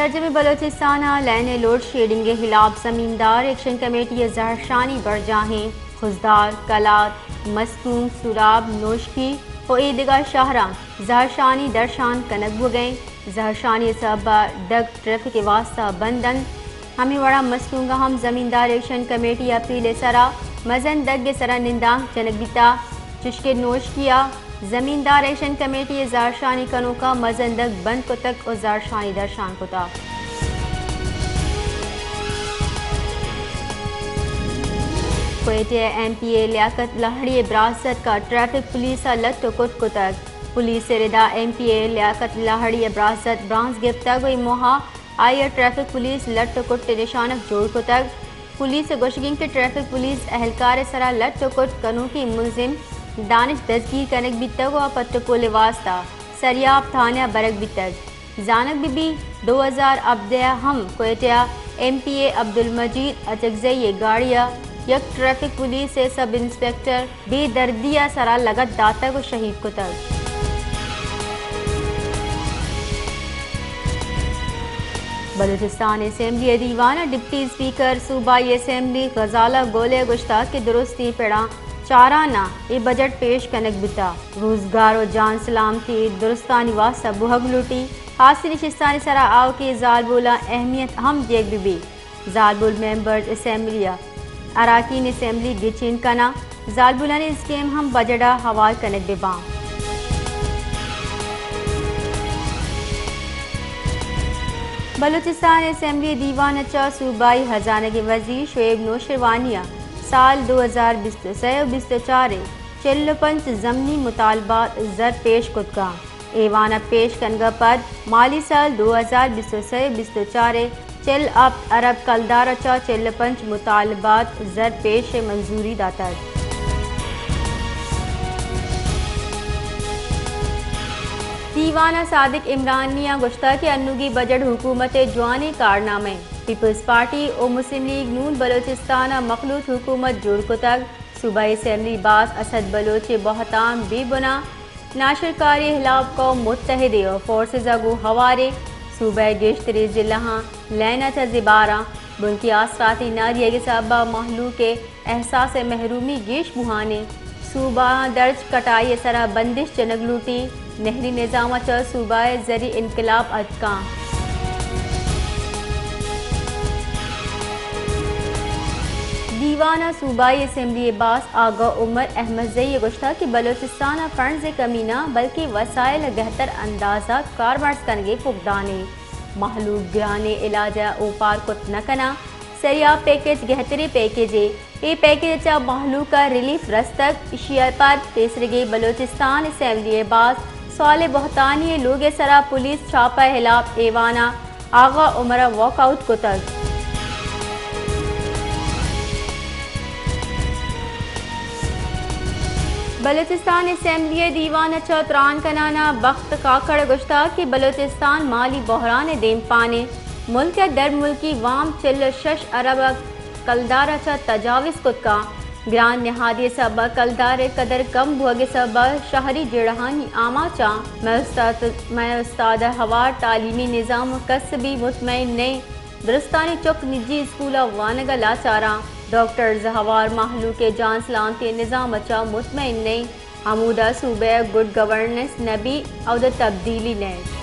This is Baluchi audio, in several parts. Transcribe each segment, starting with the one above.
سرجمیں بلوچستان ءَ لین ءِ لوڈ شیڈنگ ءِ ہلاپ زمیندار ایکشن کمیٹی ءِ زہرشانی برجاہیں۔ خضدار، کلات، مستونگ، سوراب، نوشکی ءُ اے دگہ شہراں زہرشانی درشان کنگ بوگ ءَ انت۔ زہرشانی ءِ سبب ءَ ڈگ ٹریفک ءِ واستہ بند انت۔ ہمے وڑا مستونگ ءَ ہم زمیندار ایکشن کمیٹی ءِ اپیل ءِ سرا مزن دگ ءِ سرا نندانک جنگ بیتگ، چشکہ نوشکی ءَ زمیندار ایکشن کمیٹی ءِ زہرشانی کنوکاں مزن دگ بند کتگ ءُ زہرشانی درشان کتگ۔ کوئٹہ ءَ ایم پی اے لیاقت لہڑی ءِ براسدک ءَ ٹریفک پولیس ءَ لٹ ءُ کٹ کتگ۔ پولیس ءِ ردا ایم پی اے لیاقت لہڑی ءِ براسدک برانز گپتگ ءُ اے موہ ءَ آئی ءَ ٹریفک پولیس لٹ ءُ کٹ ءِ نشانگ جوڑ کتگ۔ پولیس ءِ گوشگ انت کہ ٹریفک پولیس اہلکار ءِ سرا لٹ ءُ کٹ کنوکیں ملزم دانش دزگیر کنگ بیتگ ءُ آ پٹ ءُ پول ءِ واستہ سریاب تھانہ ءَ برگ بیتگ۔ زانگ بہ بیت، دو ہزار ہبدہ ءَ ہم کوئٹہ ءَ ایم پی اے عبدالمجید اچکزئی ءِ گاڑی ءَ یک ٹریفک پولیس ءِ سب انسپکٹر بے دردی ءِ سرا لگت داتگ ءُ شہید کتگ۔ بلوچستان اسمبلی ءِ دیوان ءَ ڈپٹی اسپیکر صوبائی اسمبلی غزالہ گل ءَ گوشتگ کہ درستیں پڑاں چاران ءَ اے بجٹ پیش کنگ بوتگ۔ روزگار ءُ جان سلامتی درستانی واستہ بوھگ لوٹی۔ خاصیں نشستانی سرا آؤکیں زالبولاں اہمیت ہم دیگ بہ بیت۔ زالبول ممبرز اسمبلی ءَ اراکین اسمبلی گچین کناں، زالبولانی اسکیم ہم بجٹ ءَ ہوار کنگ بہ باں۔ بلوچستان اسمبلی دیوان ءَ چہ صوبائی ہزانگ ءِ وزیر شعیب نوشیروانی ءَ سال دو ہزار بیست ءُ سے ءُ بیست ءُ چار ءِ چل ءُ پنچ ضمنی مطالبات زر پیش کتگ اَنت۔ ایوان ءَ پیش کنگ ءَ پد مالی سال دو ہزار بیست ءُ سے بیست ءُ چار ءِ چل ہپت ارب کلدار ءَ چہ چل ءُ پنچ مطالبات زر پیش ءِ منظوری داتگ۔ دیوان ءَ صادق عمرانی ءَ گوشتگ کہ انوگیں بجٹ حکومت ءِ جوانیں کارنامہ اِنت۔ پیپلز پارٹی ءُ مسلم لیگ نون بلوچستان ءَ مخلوط حکومت جوڑ کتگ۔ صوبائی اسمبلی باز اسد بلوچ ءِ بہتام بے بنا، ناشرکاری ءِ ہلاپ قوم متحد ءُ فورسز ءَ گوں ہوار اِنت۔ صوبہ ءِ گیشتریں ضلعاں لین ءَ چہ زباراں، بنکی آسراتی نہ دیگ ءِ سبب ءَ مہلوک ءِ احساس ءِ محرومی گیش بوہان اِنت۔ صوباہاں درچک کٹائی ءِ سرا بندش جنگ لوٹی۔ نہری نظام ءَ چہ صوبہ ءِ زرعی انقلاب اتکاں۔ دیوان ءَ صوبائی اسمبلی ءِ باز آگاہ عمر احمدزئی ءَ گوشتگ کہ بلوچستان ءَ فنڈز ءِ کمی نہ بلکیں وسائل ءِ گہتر انداز ءَ کارمرز کنگ ءِ فقدان اِنت۔ مہلوک گرانیں علاج ءَ اوپار کت نہ کناں۔ سریاب پیکج گہتریں پیکجے۔ اے پیکج ءَ چہ مہلوک ءَ ریلیف رستگ۔ ایشی ءَ پد پیسریگیں بلوچستان اسمبلی ءِ باز صالح بہتانی ءِ لوگ ءِ سرا پولیس چھاپہ ءِ ہلاپ ایوان ءَ آغا عمر ءَ واک آؤٹ کتگ۔ بلوچستان اسمبلی ءِ دیوان ءَ چہ تران کنان ءَ بخت کاکڑ ءَ گوشتگ کہ بلوچستان مالی بحران ءِ دیمپان اِنت۔ ملک ءِ درملکی وام چل ءُ شش ارب ءَ کلدار ءَ چہ تجاوز کت کنت۔ گران نہادی ءِ سبب ءَ کلدار ءِ قدر کم بوگ ءِ سبب ءَ شہری جیڑہانی آماچاں۔ مئے استاد، مئے استاد ءِ ہوار تعلیمی نظام ءَ کس بھی مطمئن نہ اِنت۔ درستانی چک نجی اسکول ءَ وانگ ءَ لاچاراں۔ ڈاکٹرز ءِ ہوار مہلوک ءِ جان سلامتی ءِ نظام ءَ چہ مطمئن نہ اِنت۔ ہمودا صوبہ ءَ گڈ گورننس نہ بیت، اودا تبدیلی نہ اِنت۔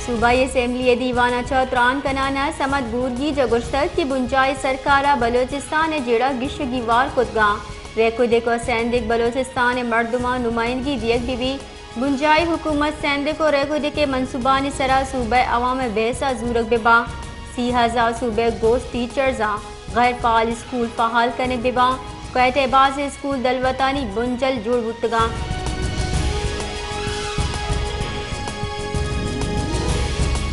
صوبائی اسمبلی ءِ دیوان ءَ چہ تران کنان ءَ صمد گورگیج ءَ گوشتگ کہ بنجاہی سرکار ءَ بلوچستان ءِ جیڑہ گیش ءُ گیوار کتگ اَنت۔ ریکودک ءُ سیندک بلوچستان ءِ مردماں نمائندگی دیگ بہ بیت۔ بنجاہی حکومت سیندک ءُ ریکودک ءِ منصوبانی سرا صوبہ ءِ عوام ءِ بحث ءَ زورگ بہ باں۔ سی ہزار صوبہ ءِ گوسٹ ٹیچرزاں غیر فعال اسکول فعال کنگ بہ باں۔ کوئٹہ ءِ بازیں اسکول دلوتانی بنجل جوڑ بوتگ اَنت۔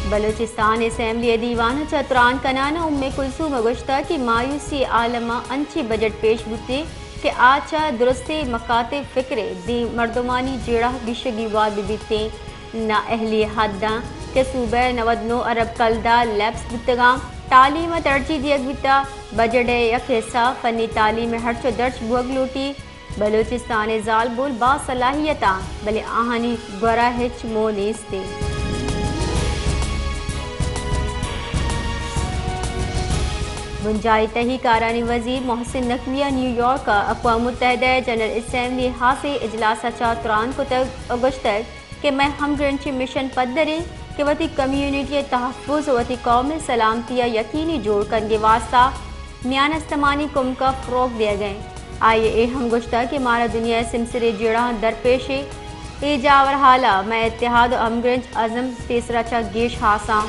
بلوچستان اسمبلی ءِ دیوان ءَ چہ تران کنان ءَ ام کلثوم ءَ گوشتگ کہ مایوسی ءِ عالم ءَ انچیں بجٹ پیش بوتیں کہ آ چہ درستیں مکاتب فکر ءِ دیم مردمانی جیڑہ گیش ءُ گیوار بہ بیتیں۔ نااہلی ءِ حد اَنت کہ صوبہ ءَ نود نو ارب کلدار لیپس بوتگ اَنت۔ تعلیم ءَ ترجیح دیگ بیتگ۔ بجٹ ءِ یک حصہ فنی تعلیم ءِ ہرچ ءُ درچ بوگ لوٹی۔ بلوچستان ءِ زالبول با صلاحیت آں، بلے آہانی گورا ہچ موہ نیست انت۔ بنجاہی تہی کارانی وزیر محسن نقوی ءَ نیویارک ءَ اقوام متحدہ ءِ جنرل اسمبلی ءِ ہاسیں اجلاس ءَ چہ تران کتگ ءُ گوشتگ کہ مئے ہمگرنچیں مشن پدر انت کہ وتی کمیونٹی ءِ تحفظ ءُ وتی قوم ءِ سلامتی ءَ یقینی جوڑ کنگ ءِ واستہ میان استمانی کمک ءَ فروغ دیگ ءَ انت۔ آئی ءَ اے ہم گوشتگ کہ مارا دنیا ءِ سیمسریں جیڑہاں درپیش انت۔ اے جاور ہال ءَ مئے اتحاد ءُ ہمگرنچ عزم پیسرا چہ گیش ہاس آں۔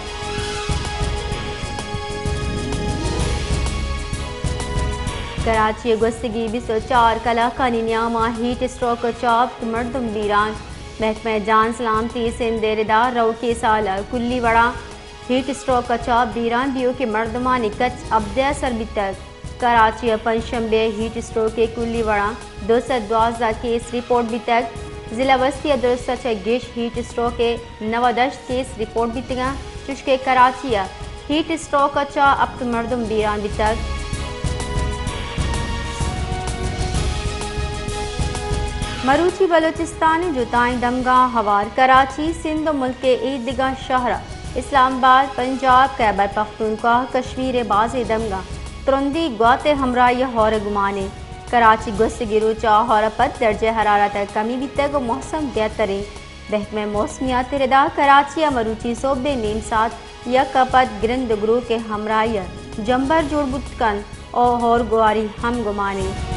کراچی ءِ گوستگیں بیست ءُ چار کلاکانی نیام ءَ ہیٹ اسٹروک ءَ چہ ہپت مردم بیران۔ محکمہ جان سلامتی سندھ ءِ ردا روکیں سال ءَ کلی وڑا ہیٹ اسٹروک ءَ چہ بیران بیوکیں مردمانی کچ ہبدہ ءَ سر بیتگ۔ کراچی ءَ پنچ شنبے ءَ ہیٹ اسٹروک ءِ کلی وڑا دو سد دوازدہ کیس رپورٹ بیتگ۔ ضلع وسطی ءَ درست ءَ چہ گیش ہیٹ اسٹروک ءِ نود ہشت کیس رپورٹ بیتگ انت، چوشکہ کراچی ءَ ہیٹ اسٹروک ءَ چہ ہپت مردم بیران بیتگ۔ مروچی بلوچستان ءِ جتائیں دمگاں ہوار کراچی، سندھ ءُ ملک ءِ ایدگہ شہر اسلام آباد، پنجاب، خیبر پختونخواہ، کشمیر ءِ بازیں دمگاں ترندیں گوات ءِ ہمراہی ءَ ہور ءِ گمان انت۔ کراچی گوستگیں روچ ءَ ہور ءَ پد درجہ حرارت ءَ کمی بیتگ ءُ موسم گہتر انت۔ محکمہ موسمیات ءِ ردا کراچی ءَ مروچی سہب ءِ نیم ساعت یک ءَ پد گرند ءُ گروک ءِ ہمراہی ءَ جمبر جوڑ بوت کنت ءُ ہور گواری ہم گمان انت۔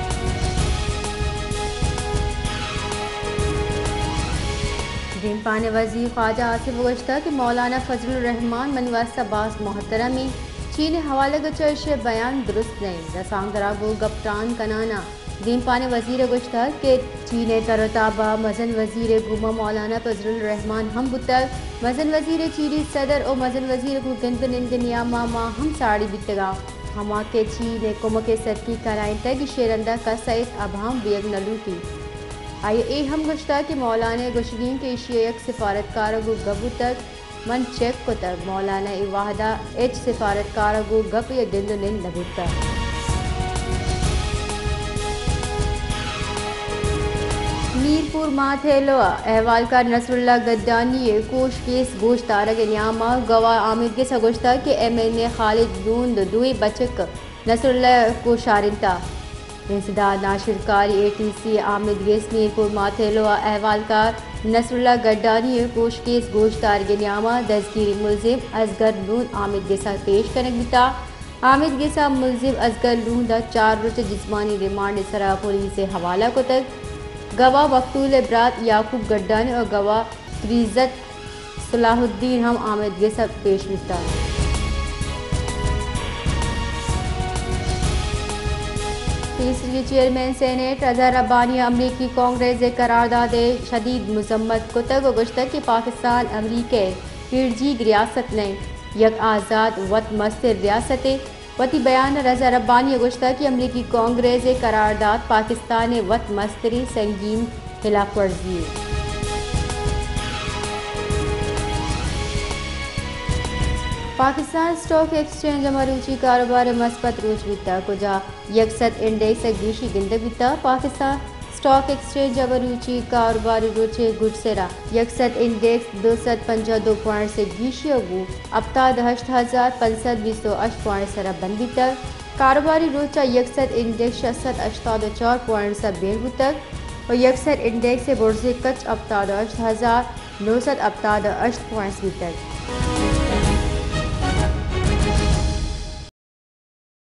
دیمپان ءِ وزیر خواجہ آصف ءَ گوشتگ کہ مولانا فضل الرحمان منی واستہ باز محترم انت۔ چین ءِ حوالگ ءَ چہ ایشی ءِ بیان درست نہ انت۔ رسانکدراں گوں گپ تران کنان ءَ دیمپان ءِ وزیر ءَ گوشتگ کہ چین ءِ تر ءُ تاب ءَ مزن وزیر ءِ گوما مولانا فضل الرحمان ہم بوتگ۔ مزن وزیر ءِ چینی صدر ءُ مزن وزیر ءِ گوں گند ءُ نند ءِ نیام ءَ ما ہم ساڑی بیتگ آں۔ ہما کہ چین ءِ کمک ءِ سرکی کنائینتگ، ایشی ءِ رندا کس ءَ ہچ ابہام بیگ نہ لوٹیت۔ آئی ءَ اے ہم گوشتگ کہ مولانا ءِ گوشگ انت کہ ایشی ءَ یک سفارتکار ءَ گوں گپ بوتگ۔ من چیک کتگ، مولانا ءَ اے وہد ءَ ہچ سفارتکار ءَ گوں گپ یا گند ءُ نند نہ بوتگ۔ میرپور ماتھیلو ءَ احوالکار نصراللہ گڈانی ءِ کوش کیس گوش دارگ ءِ نیام ءَ گواہ آمید گس ءَ گوشتگ کہ ایم این اے خالد لوند ءُ دوئیں بچک نصراللہ ءَ کوشارینتگ۔ انسداد ناشرکاری اے ٹی سی آمید گس میرپور ماتھیلو ءَ احوالکار نصراللہ گڈانی ءِ کوش کیس گوشدارگ ءِ نیام ءَ دزگیری ملزم اصغر لوند آمید گس ءَ پیش کنگ بیتگ۔ آمید گس ءَ ملزم اصغر لوند ءَ چار روچ ءِ جسمانی ریمانڈ ءِ سرا پولیس ءِ حوالہ کتگ۔ گواہ مقتول ءِ برات یعقوب گڈانی ءُ گواہ تریزت صلاح الدین ہم آمید گس ءَ پیش بیتگ۔ پیسریگیں چیئرمین سینیٹ اظہر ربانی ءَ امریکی کانگریس ءِ قرارداد ءِ شدید مذمت کتگ ءُ گوشتگ کہ پاکستان امریکہ ءِ ایرجیگ ریاست نہ انت، یک آزاد وت مستر ریاستے۔ وتی بیان ءَ اظہر ربانی ءَ گوشتگ کہ امریکی کانگریس ءِ قرارداد پاکستان ءِ وت مستریں سنگین ہلاپ ورزی یے۔ پاکستان اسٹاک ایکسچینج ءَ مروچی کاروبار ءِ مثبت روچ بیتگ، کجا یک سد انڈیکس ءَ گیشی گندگ بیتگ۔ پاکستان اسٹاک ایکسچینج ءَ مروچی کاروباری روچ ءِ گڈسرا یک سد انڈیکس دو سد پنجاہ دو پوائنٹس ءِ گیشی ءَ گوں ہپتاد ءُ ہشت ہزار پنچ سد بیست ءُ ہشت پوائنٹس ءِ سرا بند بیتگ۔ کاروباری روچ ءَ یک سد انڈیکس شش سد ہشتاد ءُ چار پوائنٹس ءَ بیر بوتگ ءُ یک سد انڈیکس ءِ برزیں کچ ہپتاد ءُ ہشت ہزار نو سد ہپتاد ءُ ہشت پوائنٹس بیتگ۔